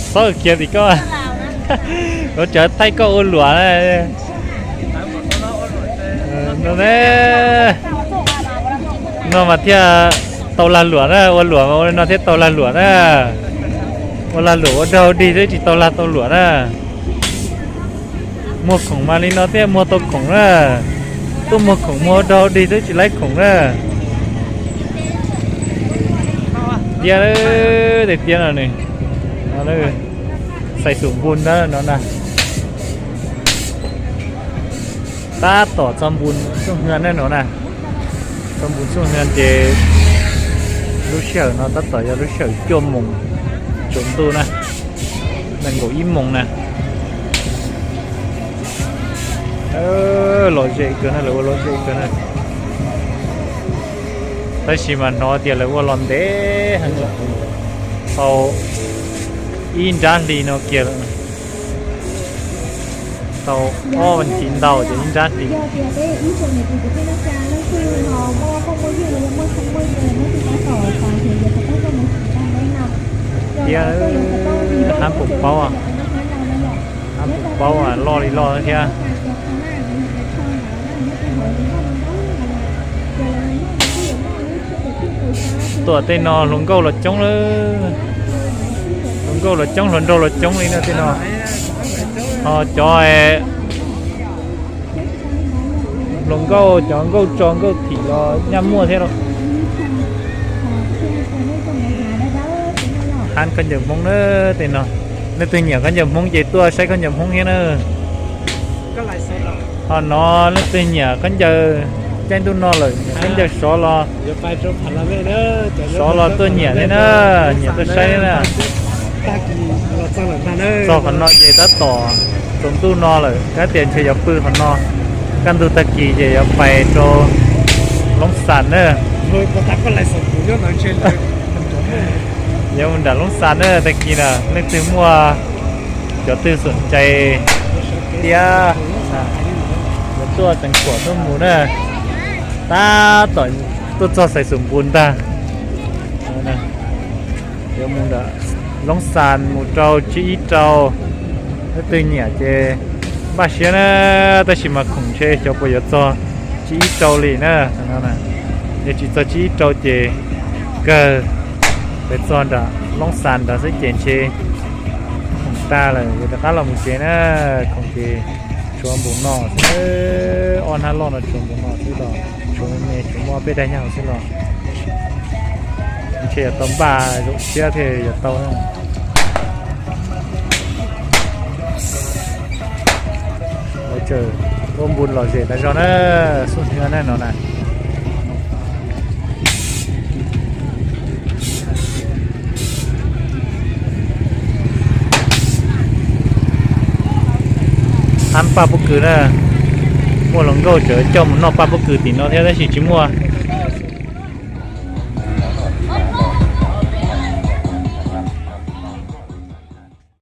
Txhob khiav tim koj, lawv tseem thaij koj ua luam na. No mas thiaj tau lag luam na, ua luam mas ua li no thiaj tau lag luam na. Ua lag luam ua dog dig xwb tsis tau lag tau luam na. Muag khoom mas li no thiaj muag tau khoom na. Tuaj muag khoom muag ua dog dig xwb tsis laib khoom na. Tiab, tiab tiab no nws, xais xum npun ntawd no na. Tab tom txog npun Xyooj Hwm ne no na. Txog npun Xyooj Hwm ces lub sij hawm no tab tom yog lub sij hawm cuaj moos tsaus ntuj na, nees nkaum ib moos na. Lom zem kawg na, lawv ua lom zem kawg na. Tab sis mas hnov tias lawv ua los ntev heev, tau ib nrab hli no kiag lawm. Tau ob vas thiv ntau ces ib nrab hli. Tiab, hab puas paub, hab puas paub loj li loj thiab. Tuaj tej no hluas nkauj los coob lawm. Hluas nkauj los coob, hluas nraug los coob li no tej no. Ho cov hluas nkauj, cov nkauj tso nkauj thim los nyaj muaj thiab. Hab khaub ncaws Hmoob na tej no. Leej twg nyiam khaub ncaws Hmoob ces tuaj saib khaub ncaws Hmoob thiab na. Ho no leej twg nyiam khaub ncaws, caij ntuj no lawm nyiam khaub ncaws sov los, sov los tuaj nyiam thiab na, nyiam tuaj saib thiab na. Txog qhov no ces tab tom tsaus ntuj no lawm, kab tias ntshe yuav pw qhov no, kaj ntug tag kis ces yuav pais rau Loob Xas na. Yuav mus nram Loob Xas na, tag kis na leej twg muaj cov twg xom cai tiab yuav tuaj teev kuam tuaj mus na. Tab tom tuaj txog Xais Xum Npus ntag. Yuav mus nram Loob Xas mus rau Tsib Ib Rau. Leej twg nyiam ces npaj siab na, tab sis mas khoom ntshe xyov puas yuav txog Tsib Ib Rau li na. Yog tsis txog Tsib Ib Rau ces kawg pes txog nram Loob Xas nrad xwb ces ntshe khoom tag lawm yuav rov qab los mus tsev na. Khoom ces tshuav npaum no xwb, ob hnab loj no tshuav npaum no xwb los tshuav me me, tshuav muaj peb daim nyob hauv xwb los ntshe yuav tau npaj zaum tshiab thiaj yuav tau. Lawv tseem ua npus lom zem tas zog na, xub hnyo na no na. Hab paj pob kws na, muaj hluas nkauj tseem coj mus noj paj pob kws tim no thiab tab sis tsis muaj